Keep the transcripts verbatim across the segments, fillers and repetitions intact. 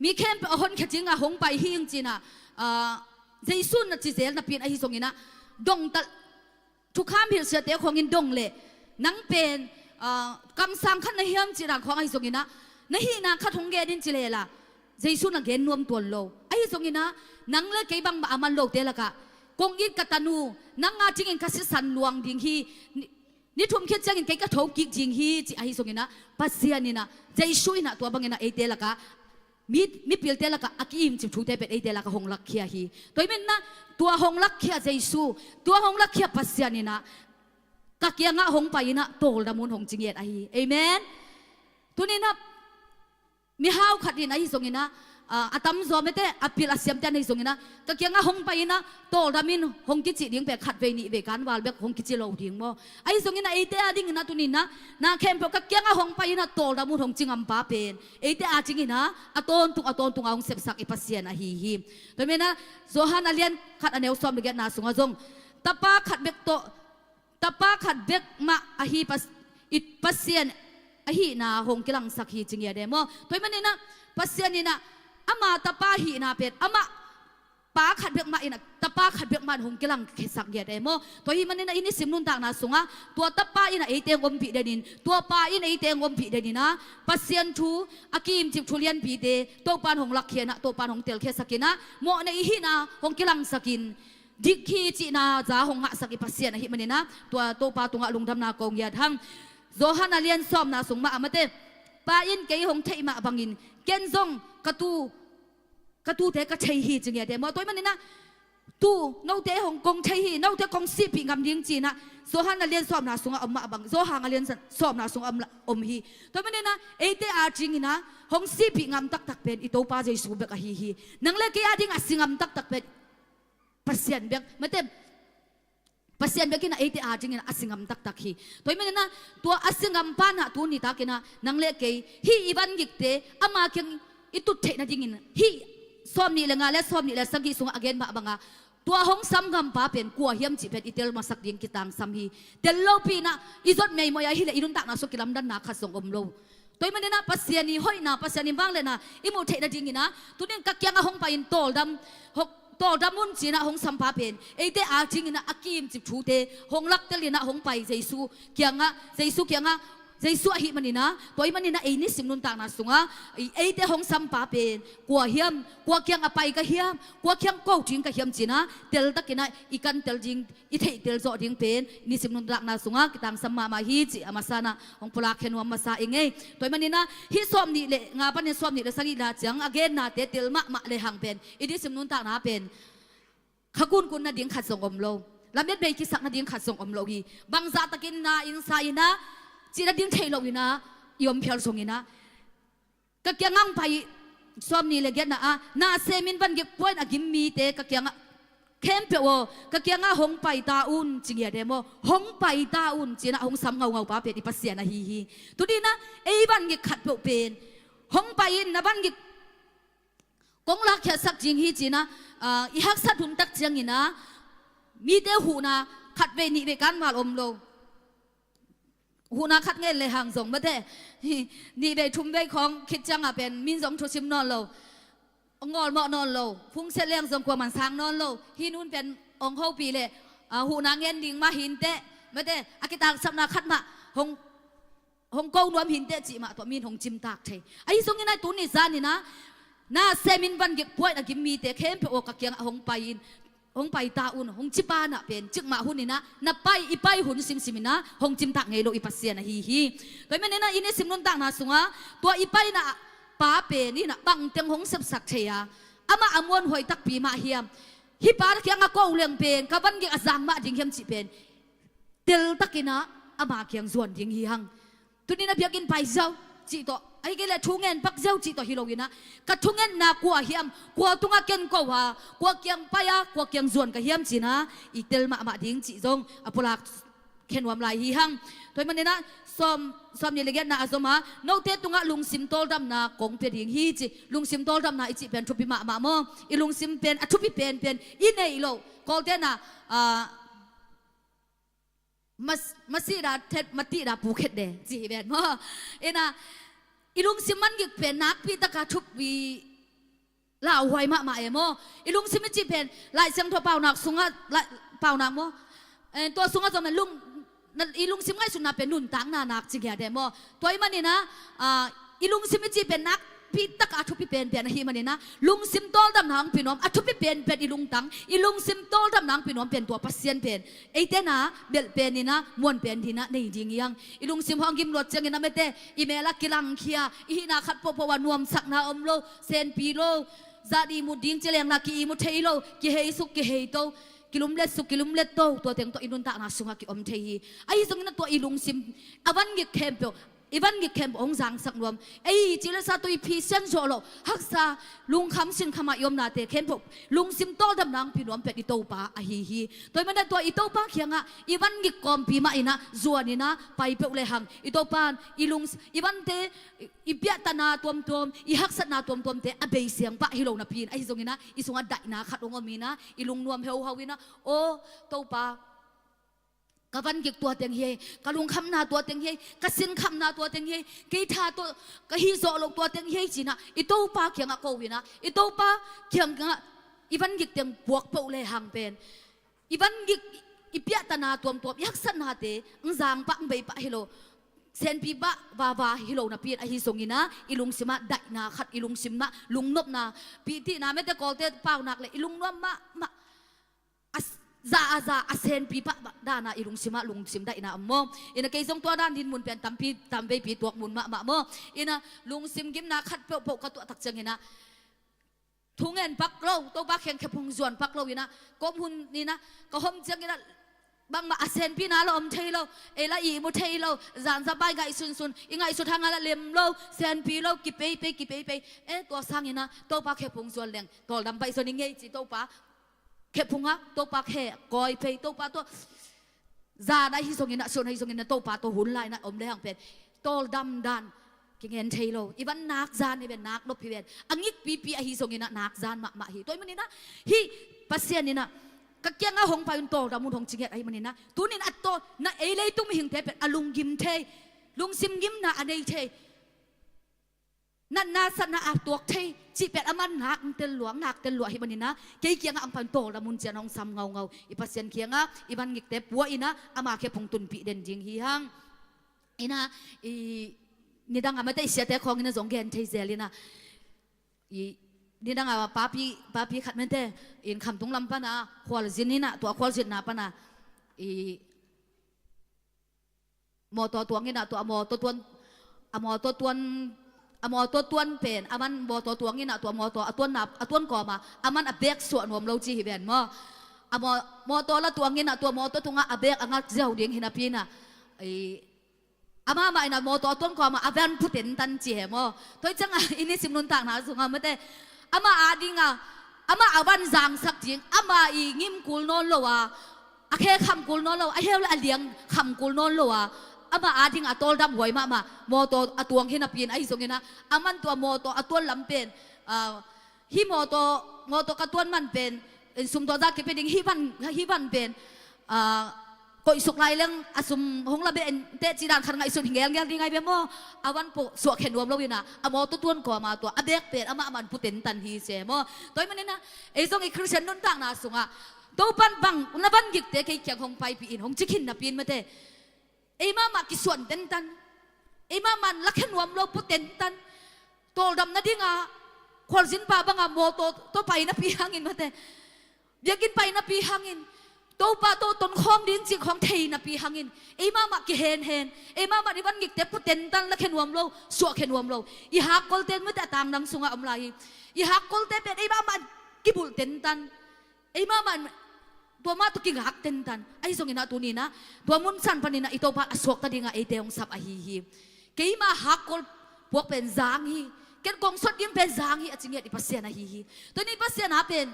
mi khempeuh a honkhia dingah hong pai hi ing ci-in ah, aa, Jesu in a ci zel napi-in ahi zongin ah, dong ta, thukham hilhsiate khawngin dong leh, nang pen, aa, kamsang khat na hiam cih dan khawng ahi zongin ah, na hihna khat hong gen in ci lel a, Jesu in a gen nuam tuan lo. Ahi zongin ah, nang le kei bangmah a man lote lakah, kong it ka tanu, nang a dingin ka sisan luang ding hi, ni, ni thum khit ciangin kei ka thokik ding hi, ci ahi zongin ah, Pasian in ah, Jesu in ah tua bangin ah eite lakah, mi, mipilte lakah a ki-imcip thute pen eite lakah hong lakkhia hi. Tua ahih manin ah, tua hong lakkhia Jesu, tua hong lakkhia Pasian in ah, ka kiangah hong pai in ah, tawldam un, hong ci ngiat ahi hi. Amen. Tuni-in ah, mihau khat in ahi zongin ah, aa, a tamzaw mite, a pil a siamte in ahi zongin ah, ka kiangah hong pai in ah, tawldam in, hong kici ding pen khatvei nihvei kanval bek hong kici lo ding maw. Ahi zongin ah eite a dingin ah tuni-in ah, na khempeuh ka kiangah hong pai in ah, tawldam un, hong ci ngampa pen eite a dingin ah, a tawntung, a tawntung a hong sepsak i Pasian ahi hi. Tua ahih manin ah, Johan a lian khat a neu sawm le giatna sungah zong, tapa khat bek tawh, tapa khat bek mah ahi Pas-, i Pasian ahihna hong kilangsak hi, ci ngiat e maw. Tua ahih manin ah, Pasian in ah ama tapa hihna pen, amah pa khat bek mah in ah, tapa khat bek mah in hong kilangsak ngiat e maw. Tua ahih manin ah i nisim nuntakna sungah, tua tapa in ah eite hong ompih den in, tua pa in eite hong ompih den in ah, Pasian thu, a ki-imcip thu lianpite Topa'n hong lakkhia in ah, Topa'n hong telkhiasak in ah, mawhnei i hihna hong kilangsak in, dik hi cihna za hong ngahsak i Pasian ahih manin ah, tua Topa tungah lungdamna ko ngiat hang. Johan a lian sawmna sung mah ah mate, Pa in kei hong theih mah bangin, ken zong ka tu, ka tute ka thei hi, ci ngiat e maw. Tua ahih manin ah, tu, note hong kong thei hi, note kong sihpih ngam ding, ci-in ah, Johan a lian sawmna sungah om mah bang, Johan a lian sa-, sawmna sungah om la, om hi. Tua ahih manin ah, eite a dingin ah hong sihpih ngam taktak pen i Topa Jesu bek ahi hi. Nang le kei a dingin a si ngam taktak pen Pasian bek, mate, Pasian bek in ah eite a dingin a si ngam taktak hi. Tua ahih manin ah, tua a si ngampa in ah tuni takin ah, nang le kei, hih i vangikte ama kiang i tut theih nadingin, hih sawmnih le nga le sawmnih le sagih sungah a gen mah bangin, tua hong sam ngampa pen kua hiam cih pen i tel masak ding kitangsam hi. Tel lopi-in ah i zot meimoi a, hi leh i nuntakna sungah kilamdanna khat zong om lo. Tua ahih manin ah Pasian i hoihna, Pasian i vangliatna i muh theih nadingin ah, tuni-in ka kiangah hong pai in, tawldam, hong, tawldam un, ci-in ah hong sampa pen eite a dingin ah a ki-imcip thute hong laktel in ah hong pai Jesu kiangah, Jesu kiangah, Jesu ahih manin ah, tua ahih manin ah ei nisim nuntakna sungah, ei, eite hong sampa pen kua hiam, kua kiang a pai ka hiam, kua kiang ko ding ka hiam, ci-in ah teltakin ah i kantel ding, i theihtel zawh ding pen nisim nuntakna sungah kitangsam mahmah hi cih a masa-in ah hong pulak khia nuam masa ing ei. Tua ahih manin ah hih sawmnih le nga panin sawmnih le sagih lai ciang a gennate tel mahmah lehang pen i nisim nuntakna pen kha kunkun nading khat zong om lo, lametbei kisak nading khat zong om lo hi. Bangzah takin na in sa in ah cih nading thei lo in ah i om phial zongin ah, ka kiangah hong pai, sawmnih le giatna ah, na semin vangik pua-in a gim mite ka kiangah, khempeuh aw, ka kiangah hong pai ta un, ci ngiat e maw. Hong pai ta un, ci-in ah hong sam ngaungau pa pen i Pasian ahi hi. Tuni-in ah ei vangik khatpeuh pen hong pai in, na vangik kong lakkhiatsak ding hi, ci-in ah, aa, i haksat hun tak ciangin ah, mite huhna khatvei nihvei kanval om lo. Huhna khat ngen lehang zong mate, nihvei thumvei khawng khit ciangah pen min zong thusim nawn lo, ngawlmawh nawn lo, phungset leng zong kuaman sang nawn lo, hih nu-in pen hong hopih leh, aa, huhna ngen ding mah hi inteh, mate, a kitangsapna khat mah hong, hong ko nuam hi inteh cih mah tawh min hong cimtak thei. Ahi zongin ah tuni zanin ah, na semin vangik pua-in a gim mite khempeuh aw, ka kiangah hong pai in, hong pai ta un, hong ci pa-in ah pen cikmah hunin ah, na pai, i pai hun simsimin ah hong cimtak ngei lo i Pasian ahi hi. Tua ahih manin ah i nisim nuntakna sungah tua i paina pa pen in ah bangteng hong sepsak thei a, amah a muanhuai takpi mah hiam, hih pa kiangah ko leng pen ka vangik a zang mah ding hiam cih pen teltakin ah ama kiang zuan ding hi hang. Tuni-in ah biakinn pai ziau cih tawh, ahih kei leh thu ngen pak ziau cih tawh hi loin ah, ka thungetna kua hiam, kua tungah ken ko a, kua kiang pai a, kua kiang zuan ka hiam, ci-in ah i tel mahmah ding cih zong a pulak khen nuam lai hi hang. Tua ahih manin ah sawm, sawmnih le giatna a zom a, note tungah lungsim tawldamna kong pia ding hi, ci. Lungsim tawldamna i cih pen thupi mahmah maw. I lungsim pen a thupi penpen i neih loh, Kawlte'n ah, ah, Mas-, masih dah thet, mati dah pukhet deh, ci hi ven maw. In ah, i lungsim vangik pen nakpi takin thupi lauhuai mahmah e maw. I lungsim i cih pen Lai Siangtho paunak sungah, lai, paunak maw, eh, tua sungah zong pen lung, na, i lungsim ngaihsutna pen nuntakna nak ci ngiat e maw. Tua ahih manin ah, ah, i lungsim i cih pen nakpi takah a thupi penpen ahih manin ah, lungsim tawldamna hong pia nuam a thupi penpen i lungtang, i lungsim tawldamna hong pia nuam pen tua Pasian pen eite na belh pen in ah, muan pen ding in ah nei ding hi hang. I lungsim hong gim luat ciangin ah mate, i mel ah kilangkhia, i hihna khat pohpoh ah nuamsakna om lo, senpi lo, zat ihmut ding ci leng na ki-ihmut thei lo, kiheisuk kiheito, kilumletsuk kilumletto, tua teng tawh i nuntakna sungah ki-om thei hi. Ahi zongin ah tua i lungsim a van gik khempeuh, i van gik khempeuh hong zangsak nuam, ei ci le sa, tui phi sian zawh loh, haksa, lungkham sinkham ah i omnate khempeuh lungsim tawldamna hong pia nuam pen i Topa ahi hi. Tua ahih manin ah tua i Topa kiangah i van gik kawmpi mah in ah zuan in ah pai peuh le hang, i Topa in i lungs-, i vante, i, i piahtana tuamtuam, i haksatna tuamtuamte a bei siang pah hi lo napi in, ahi zongin ah i sungah daihna khat hong om in ah, i lungnuam heuhau in ah, aw Topa, ka van gik tua teng hi ei, ka lungkhamna tua teng hi ei, ka sinkhamna tua teng hi ei, kei tha tawh ka hih zawh loh tua teng hi ei ci in ah i Topa kiangah ko in ah, i Topa kiangah i van gik teng puak peuh le hang pen, i van gik, i piahtana tuamtuam, i haksatnate hong zang pah, hong bei pah hi lo, senpi pah vava hi lo napi in, ahi zongin ah i lungsim ah daihna khat, i lungsim ah lungnopna, pih tihna mate, Kawlte paunak le i lungnuam mahmah a s-, za a za a senpi pah dan ah i lungsim ah lungsim daihna om maw. In ah kei zong tua dan dinmun pen tampi tamveipi tuak mun mahmah maw. In ah lungsim gimna khat peuhpeuh ka tuah tak ciangin ah thu ngen pak lo, Topa kiang khe phung zuan pak lo in ah, kawm hun in ah ka hawm ciangin ah bangmah a senpina lah om thei lo, ei lah ihmu thei lo, zanzabai ngaihsunsun, i ngaihsut hang a lah lem lo, senpi lo, kipeipei, kipeipei. Eh, tua sangin ah Topa khe phung zuan leng tawldam baih zaw ning ei ci, Topa khe phung ah, Topa khe kawi phei, Topa tawh zan ahi zongin ah, sun ahi zongin ah, Topa tawh hun lai in ah om le hang pen tawldam dan kingen thei lo. I van nak zan hi ven, nak nop hi ven, a ngikpipi ahi zongin ah nak zan mahmah hi. Tua ahih manin ah hih Pasian in ah ka kiangah hong pai un, tawldam un hong ci ngiat ahih manin ah, tuni in ah a taw na ei leitung mihingte pen a lunggim thei, lungsim gimna a nei thei, natna satna a tuak thei cih pen aman nak tel lua, nak tel lua ahih manin ah kei kiangah hong pai un, tawldam un ci-in hong sam ngaungau. I Pasian kiangah i van gikte pua in ah ama khe phung tunpih den ding hi hang. In ah i nidang a mate, i siate khawng in ah zong gen thei zel in ah, i nidang a papi, papi khat mate in Khamtung lam pan ah khualzin in ah, tua khualzinna pan ah i mawtaw tuang in ah, tua a mawtaw tuan, a mawtaw tuan, a mawtaw tuan pen, aman mawtaw tuang in ah, tua mawtaw a tuan na, a tuan kawm ah aman a bag suah nuam lo ci hi ven maw. A maw-, mawtaw lah tuang in ah, tua mawtaw tungah a bag a ngat ziau ding hi napi in ah, i, amah mah in ah mawtaw a tuan kawm ah a van phu tentan ci hi maw. Tua ahih ciangah i nisim nuntakna sungah mate, amah ading a, amah a van zangsak ding, amah i ngim kul nawn lo a, a khe kham kul nawn lo, a heu le a liang kham kul nawn lo a, amah ading a tawldam huai mahmah mawtaw a tuang hi napi in, ahi zongin ah aman tua mawtaw a tuan lam pen, ah, hih mawtaw, mawtaw ka tuan man pen, in sum tawh zah kipia ding, hih van, hih van pen, ah, koihsuk lai leng a sum hong la beh in teh ci dan khat ngaihsun hi ngelngel ding ahi ve maw. A van pawh suah khe nuam lo in ah, a mawtaw tuan kawm ah tua a bag pen amah man phu tentan hi se maw. Tua ahih manin ah ei zong i Khristian nuntakna sungah Topa'n bang na van gikte kei kiang hong paipih in, hong ci khin napi in mate, ei mahmah kisuan tentan, ei mahmah lakhia nuam lo phu tentan, tawldam nading a khualzin pa bang a mawtaw tawh pai napi hangin mate, biakinn pai napi hangin, Topa tawh tonkhawm ding cih khawng thei napi hangin, ei mahmah kihenhen, ei mahmah i van gikte phu tentan, lakhia nuam lo, suahkhia nuam lo. I hakkolte mate a tangdang sungah om lai hi. I hakkolte pen ei mahmah kibulh tentan, ei mahmah tua mah tawh kingak tentan. Ahi zongin ah tuni in ah tua mun san panin ah i Topa a suakta dingah eite hong sap ahi hi. Keima hakkol puak pen zang hi, ken kong sot ding pen zang hi, a ci ngiat i Pasian ahi hi. Tua in i Pasian a pen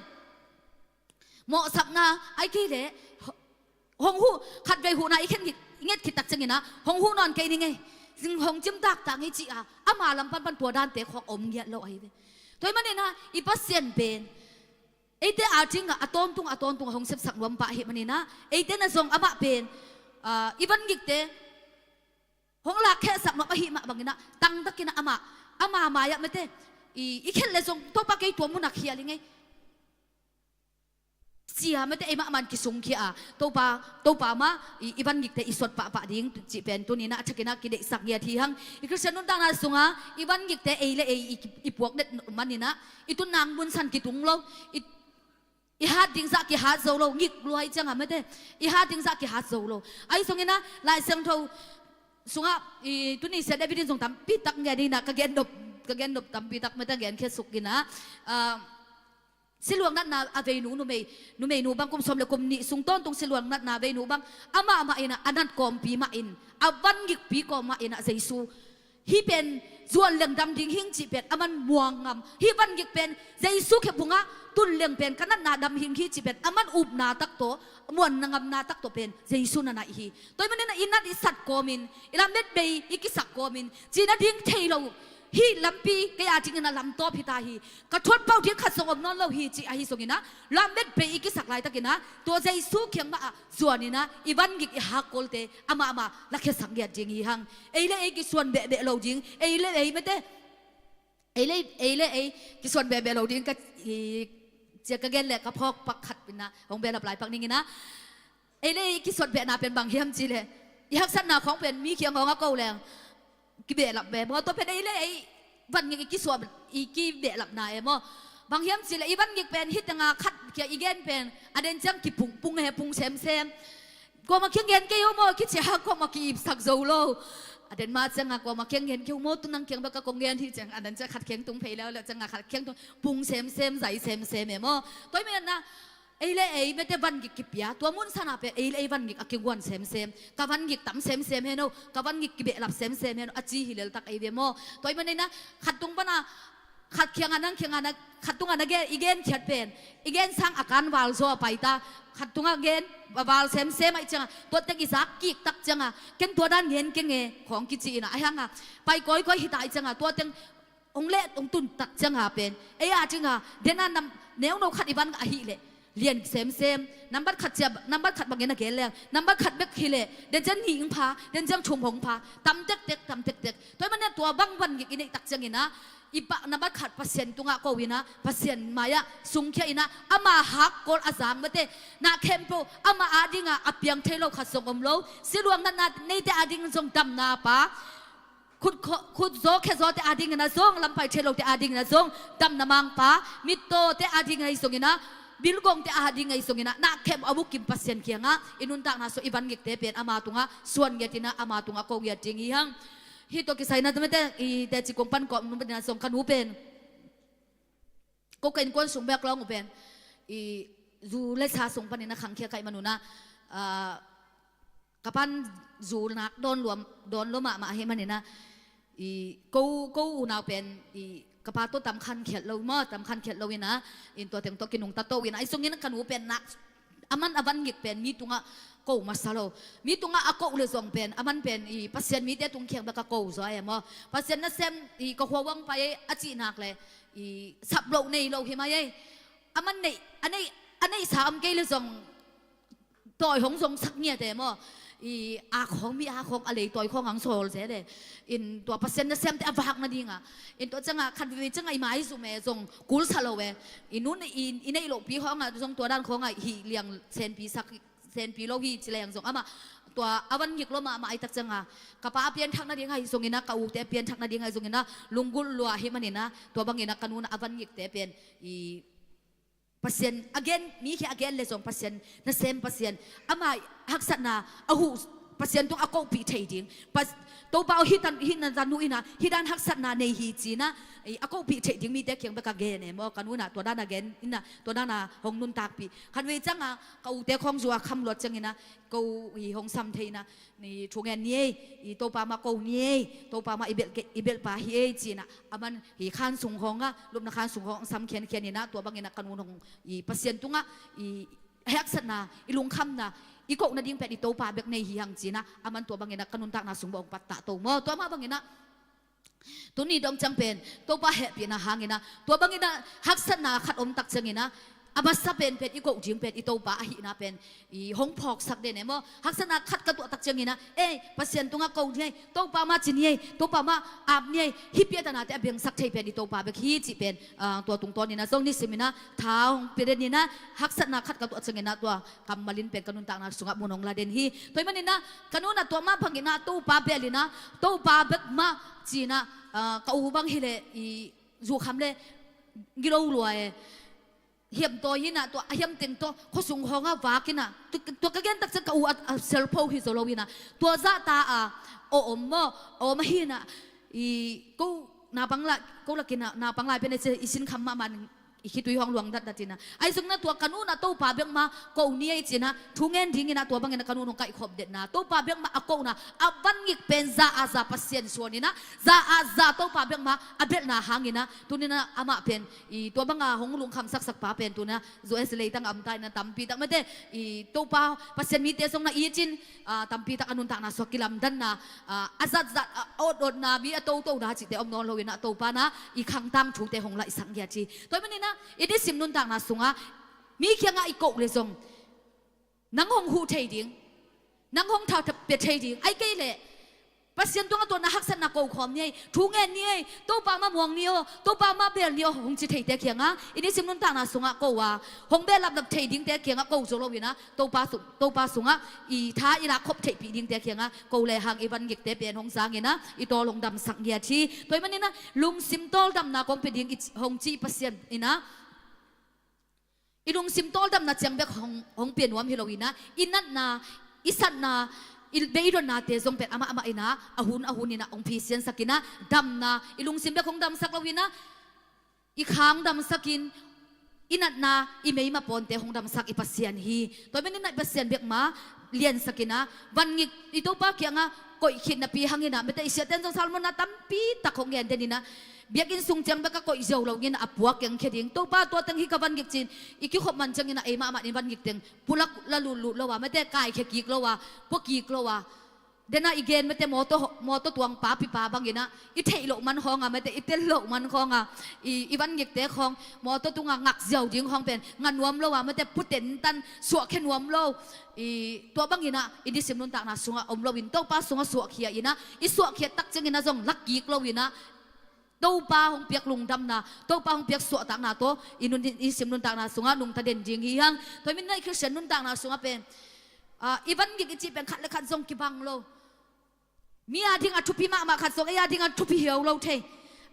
mawhsapna, ahih kei leh hong huh, khatvei huhna i khen khit, i nget khit tak ciangin ah hong huh nawn kei ning ei, zing hong cim taktak ngei ci-a ama lam panpan tua dante khawng om ngiat lo ahi ve. Tua ahih manin ah i Pasian pen eite a dingah a tawntung, a tawntung a hong sepsak nuam pa ahih manin ah, eite na zong amah pen, ah, i van gikte hong lakkhehsak nuam ahih mah bangin ah, tangtakin ah amah, ama mai-ah mate, i, i khelh le zong Topa kei tua munah khial hi ngei. Sia mate ei mahmah in kisungkhia a, Topa, Topa mah i, i van gikte i suat pahpah ding cih pen tuni-in ah a thakin ah kideihsak ngiat hi hang. I Khristian nuntakna sungah i van gikte ei le ei i, i puak det manin ah i tun nang mun san kitung lo. I, i hat ding zah kihat zo lo, ngik luai ciangah mate. I hat ding zah kihat zo lo. Ahi zongin ah Lai Siangtho sungah i tuni Sia David in zong tampi tak ngen in ah ka gen nop, ka gen nop tampi tak mate gen khia suk in ah, ah, siluang natna a veinu numei, numeinu bang kum sawm le kum nih sung tawntung siluang natna veinu bang amah mah in ah a nat kawmpi mah in a van gikpi kawm mah in ah Jesu hih pen zuan leng dam ding hing cih pen aman muang ngam. Hih van gik pen Jesu khe bungah tun leng pen ka natna dam hing hi cih pen aman upna tak tawh, muanna ngamna tak tawh pen Jesu na naih hi. Tua ahih manin ah i nat i sat kawmin, i lametbei i kisak kawmin, cih nading thei lo. Hih lampi kei a dingin ah lamtawp hi ta hi. Ka thuat pau ding khat zong om nawn lo hi cih ahi zongin ah lametbei i kisak laitakin ah tua Jesu kiang mah ah zuanin ah i van gik i hakkawlte amah amah lakhiasak ngiat ding hi hang. Ei le ei kisuan behbeh lo ding, ei le ei mate, ei le ei, ei le ei kisuan behbeh lo ding ka, i, cia ka gen le ka phawk pak khat in ah hong behlap lai pak ning in ah. Ei le ei kisuat behna pen bang hiam cih leh i haksatna khawng pen mi kiang hong a ko leng kibehlap ve maw. Tua pen ei le ei van gik i kisuat, i kibehlapna e maw. Bang hiam cih leh i van gik pen hih tengah khat kia i gen pen a den ciang kipung, pung he pung semsem. Kuamah kiang gen kei uh maw, kici a kuamah ki-ipsak zo lo. A den mah ciangah kuamah kiang gen kei uh maw, tu nang kiang bek a kong gen hi ciang a den ciang khat kiang tung phei leuleu ciangah khat kiang tung pung semsem, zai semsem e maw. Tua ahih manin ah ei le ei mate van gik kipia, tua mun sanah pen ei le ei van gik a kiguan semsem, ka van gik tam semsem hen aw, ka van gik kibehlap semsem hen aw a ci hi leltak ei ve maw. Tua ahih manin ah khat tung pana khat kiangah nang kiangah na, khat tungah na gen, i gen khiat pen i gen sang a kan val zaw a pai ta. Khat tungah gen a val semsem ahih ciangah tua tek i zak kik tak ciangah ken tua dan gen keng e khawng kici in ah, ahi hangah pai kawikawi hi ta ahih ciangah tua teng hong let hong tun tak ciangah pen ei a dingah dena nam neuno khat i van ahih leh lian semsem, nambat khat cia, nambat khat bangin a gen leng nambat khat bek hi leh den ciang nih hong pha, den ciang thum hong pha, tam tektek, tam tektek. Tua ahih manin ah tua bang van gik i neih tak ciangin ah i pah nambat khat Pasian tungah ko in ah Pasian mai-ah sungkhia in ah ama hakkawl a zang mate, na khempeuh ama a dingah a piang thei lo khat zong om lo. Siluang natna neite a dingin zong damna pa, khut kho-, khut zaw khe zawte a dingin ah zong, lampai thei lote a dingin ah zong damna mangpa, mittawte a dingin ahi zongin ah, bilgongte a dingin ahi zongin ah, na khempeuh a bukim Pasian kiangah i nuntakna sung i van gikte pen ama tungah suan ngiat in ah ama tungah ko ngiat ding hi hang. Hih tawh kisai na mate i teci kong pan kawm nung pen in ah zong ka nu pen ko ka innkuan sung bek lawng uh pen i zu le sa sung panin a khangkhia ka hih manun ah, ah, ka pan zu nak dawn lua, dawn lua mahmah ahih manin ah i ko, ko unau pen i ka pa tawh tam khan khiat lo maw, tam khan khiat lo in ah in tua teng tawh kinungta to in ah, ahi zongin ka nu pen nak aman a van gik pen mi tungah ko masa lo. Mi tungah a ko le zong pen aman pen i Pasian mite tung kiang bek a ko zaw e maw. Pasian nasem i ka khua uang pai a cih nak le i sap loh nei lo hi mai ei. Aman neih, a neih, a neihsa om kei le zong tawi hong zong sak ngiat e maw. I a khawng, mi a khawng a lei tawi khawng ang sawl zel e. In tua Pasian nasemte a vak nadingah, in tua ciangah khat veve ciangah i maizum e zong kulsa lo e. I nun i, i neih lohpi khawngah zong tua dan khawngah hih liang senpi sak, senpi lo hi ci leng zong amah tua a van gik lua mahmah ahih tak ciangah ka pa a pianthak nading ahi zongin ah, ka ute a pianthak nading ahi zongin ah lunggulh lua ahih manin ah tua bangin ah ka nu in ah a van gikte pen i Pasian a gen, mi khi a gen le zong Pasian nasem, Pasian ama haksatna a huh, Pasian tung a kohpih thei ding. Pas-, Topa aw, hih tan, hih na tanu in ah hih dan haksatna nei hi ci-in ah i a kohpih theih ding mite kiang bek a gen e maw. Ka nu in ah tua dan a gen in ah tua dan a hong nuntakpih. Khatvei ciangah ka ute khawng zu a kham luat ciangin ah ko hi hong sam thei in ah, ni thu ngen ni ei, i Topa mah ko ni ei, Topa mah i belh, i belhpa hi ei ci-in ah aman hi khan sung khawngah, lupna khan sung khawng sam khiankhian in ah tua bangin ah ka nu in hong i Pasian tungah i haksatna, i lungkhamna, i koh nading pen i Topa bek nei hi hang ci-in ah aman tua bangin ah ka nuntakna sung bawng pattah to maw. Tua mah bangin ah tuni dong ciang pen Topa hehpihna hangin ah tua bangin ah haksatna khat om tak ciangin ah a masa penpen i koh ding pen i Topa ahihna pen i hong phawksak den e maw. Haksatna khat ka tuah tak ciangin ah, ei, Pasian tungah ko ni ei, Topa mah ci ni ei, Topa mah ap ni ei, hih piahtana te a bengsak thei pen i Topa bek hi cih pen, ah, tua tungtawnin ah zong nisimin ah tha hong pia den in ah, haksatna khat ka tuah ciangin ah tua kammal in pen ka nuntakna sungah mun hong la den hi. Tua ahih manin ah ka nu'n ah tua mah bangin ah Topa belin ah, Topa bek mah ci-in ah, ah, ka u bang hi leh i zukham le gilo lua e, hiamtawi hi-in ah, tua a hiamteng tawh khuasung khawngah vak in ah, tu-, tua ka gen tak ciang ka u a, a selpho hi zo lo in ah, tua zahta a, aw om maw, aw mah hi-in ah, i ko naupang lai, ko lakin ah naupang lai pen i sinkham mahmah in i khitui hong luang datdat in ah. Ahi zongin ah tua ka nu'n ah Topa bek mah ko ni ei ci-in ah thu ngen dingin ah tua bangin ah ka nu'n hong kaihkhop detna, Topa bek mah a kohna, a vangik pen za a za Pasian suan in ah, za a za Topa bek mah a belhna hangin ah, tuni-in ah amah pen i tua banga hong lungkhamsaksak pa pen tuni-in ah U S leitang a om ta in ah tampi tak mate, i Topa Pasian mite zong na it in, ah, tampi tak a nuntakna sungah kilamdanna, ah, a zatzat, a awtawtna, mi a totona cihte om nawn lo in ah Topa in ah i khang tangthute hong laihsak ngiat hi. Tua ahih manin ah i nisim nuntakna sungah mi kiangah i koh leh zong nang hong huh thei ding, nang hong thapia thei ding, ahih kei leh Pasian tungah tua na haksatna ko khawm ni ei, thu ngen ni ei, Topa mah muang ni aw, Topa mah bel ni aw hong ci theite kiangah i nisim nuntakna sungah ko a, hong behlaphlap thei dingte kiangah ko zo lo in ah, Topa su-, Topa sungah i tha i lakkhop theihpih dingte kiangah ko lehang i vangikte pen hong zangin ah i tawl hong damsak ngiat hi. Tua ahih manin ah lungsim tawldamna kong pia ding i ci-, hong ci Pasian in ah, i lungsim tawldamna ciang bek hong, hong pia nuam hi lo in ah, i natna, i satna, i beidonnate zong pen amah amah in ah, a hun a hun in ah hong phisiansak in ah, damna, i lungsim bek hong damsak lo in ah, i kha hong damsak in, i natna, i meima pawnte hong damsak i Pasian hi. Tua ahih manin ah i Pasian bek mah liansak in ah, vangik i Topa kiangah koih khit napi hangin ah, mate, i siate'n zong sermon ah tampi tak hong gen den in ah, biakinn sung ciang bek a koih ziau lo in ah a puak kiangkhia ding. Topa, tua teng hi ka vangik ci-in i kikhop man ciangin ah ei mahmah in vangik teng pulak la lutlut lo a, mate, kaikhia kik lo a, pua kik lo a, den ah i gen, mate, mawtaw, mawtaw tuang papipa bangin ah i theih loh man khawng a, mate, i tel loh man khawng a, i, i vangikte khawng mawtaw tungah ngak ziau ding khawng pen nga nuam lo a, mate, pua tentan suahkhia nuam lo. I, tua bangin ah i nisim nuntakna sungah om lo in, Topa sungah suahkhia in ah, i suahkhiat tak ciangin ah zong lak kik lo in ah, Topa hong piak lungdamna, Topa hong piak suahtakna tawh i nun, i nisim nuntakna sungah nungta den ding hi hang. Tua ahih manin ah i Khristian nuntakna sungah pen, ah, i vangik i cih pen khat le khat zong kibang lo. Mi a ding a thupi mahmah khat zong ei a ding a thupi hiau lo thei.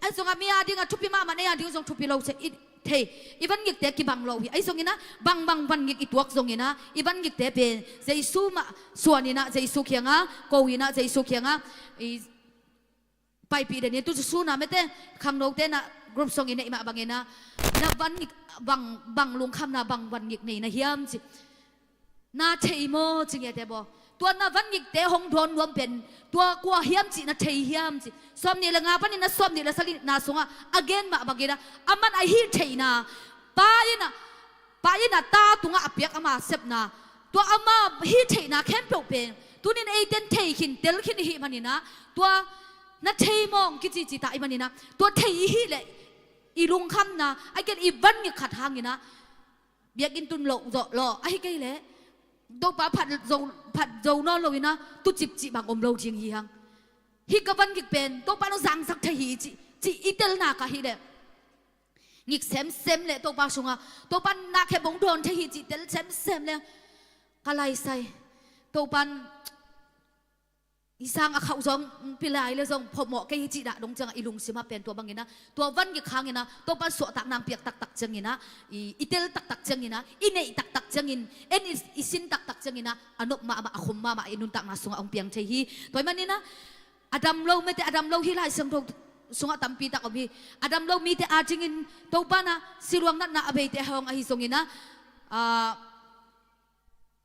Ahi zongah mi a ding a thupi mahmah ei a ding zong thupi lo thei. I, thei. I vangikte kibang lo hi. Ahi zongin ah bangbang vangik i tuak zongin ah, i vangikte pen Jesu mah suan in ah, Jesu kiangah ko in ah, Jesu kiangah i paipih den in, tu sun ah, mate, khangnote na group song i neih mah bangin ah, na vangik bang, bang lungkhamna, bang vangik nei na hiam ci. Na thei maw ci ngiat e baw. Tua na vangikte hong dawn nuam pen tua kua hiam cih na thei hiam ci. Sawmnih le nga panin ah sawmnih le sagihna sungah a gen mah bangin ah, aman a hih theihna, Pa in ah, Pa in ah Ta tungah a piak ama sepna, tua ama hih theihna khempeuh pen tuni-in eite'n thei khin, tel khin i hih manin ah, tua na thei mawng kicici ta i hih manin ah, tua thei i hih leh i lungkhamna, ahih kei leh i vangik khat hangin ah, biakinn tun loh zawh lawh, ahih kei leh Topa phat zo, phat zo nawn lo in ah, tucip cih bang om lo ding hi hang. Hih ka vangik pen Topa in hong zangsak thei hi cih, cih i tel nak a hih leh, ngik semsem leh Topa sungah, Topa in na khem hong dawn thei hi cih tel semsem leh, ka laisai, Topa in i sang a khauh zong pilai leh zong phawkmawh kei hi cih dah dong ciangah i lungsim ah pen tua bangin ah, tua vangik hangin ah Topa in suahtakna hong piak taktak ciangin ah, i, i tel taktak ciangin ah, i neih taktak ciangin, en i, i sin taktak ciangin ah, a nop mahmah, a khum mahmah i nuntakna sungah hong piang thei hi. Tua ahih manin ah, a dam lo, mate, a dam lo hi, Lai Siangtho sungah tampi tak om hi. A dam lo mite a dingin Topa in ah siluang natna a beite hawng ahi zongin ah, ah,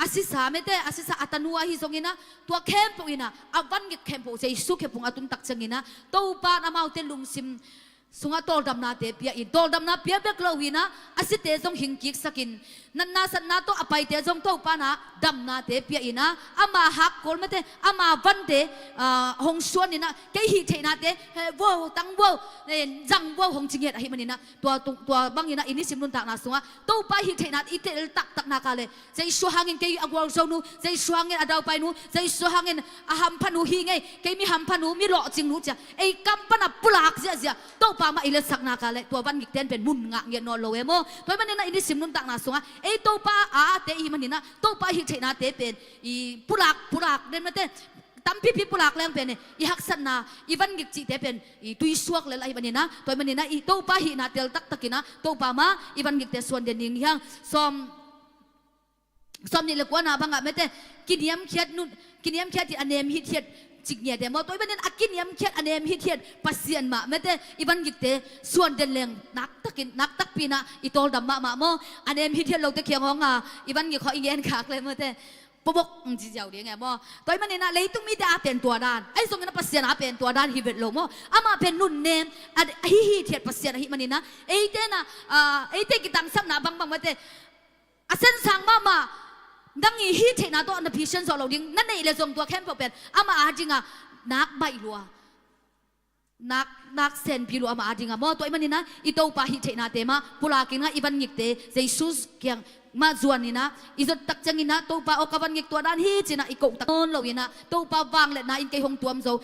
a sisa, mate, a sisa a tanu ahi zongin ah, tua khempeuh in ah, a vangik khempeuh Jesu khephung a tun tak ciangin ah, Topa in amaute lungsim sungah tawldamnate pia in, tawldamna pia bek lo hinah a site zong hingkiksakin, natna satna tawh a paite zong Topa nah damnate pia inah, ama hakkawl mate, ama vante, ah, hong suan inah, kei hih theihnate, he, vuau, tang vuau, eh, zang vuau hong ci ngiat ahih maninah, tua, tua bang inah i nisim nuntakna sungah Topa hih theihna i tel taktak nak leh, Jesu hangin kei a gualzonu, Jesu hangin a daupainu, Jesu hangin a hampha nu hi ing ei, kei mi hampha nu, mi lawhcing nu ci-a ei kam pana pulak ziahziah Topa mah i letsak nak leh, tua van ngikte in pen mun ngah ngiat nawn lo e maw. Tua ahih maninah i nisim nuntakna sungah ei Topa a ate i hih maninah Topa hih theihnate pen i pulak, pulak den mate, tampipi pulak leng pen i haksatna, i van ngik cihte pen i tuisuak lel ahih maninah, tua ahih maninah i Topa hihna tel taktakinah Topa mah i van ngikte suan den ding hi hang. Sawm, sawm nih le kuana bangah mate, kiniamkhiat nun, kiniamkhiat hi a nem hithiat cik ngiat e maw. Tua ahih manin a kiniamkhiat a nem hithiat Pasian mah mate i van ngikte suan den leng naktakin, naktakpi inah i tawldam mahmah maw. A nem hithiat lote kiang hong a i van ngik khawng i ngen khak le mate, pobok ang ci ziau ding e maw. Tua ahih maninah leitung mite a pen tua dan, ahi zongin a Pasian a pen tua dan hi vet lo maw. Amah pen nunnem a, a hih hithiat Pasian ahih maninah, eite nah, ah, eite kitangsapna bangbang mate, a sensang mahmah, nang i hih theihna tawh na phisan zawh loh ding na neih le zong tua khempeuh pen amah a dingah nak baih lua, nak, nak senpi lua amah a dingah maw. Tua ahih maninah i Topa hih theihnate mah pulakinah i van ngikte Jesu kiang mah zuaninah i zot tak cianginah Topa aw ka van ngik tua dan hi cinah i koh tak nawn loinah Topa vangliatna in kei hong tuam zo,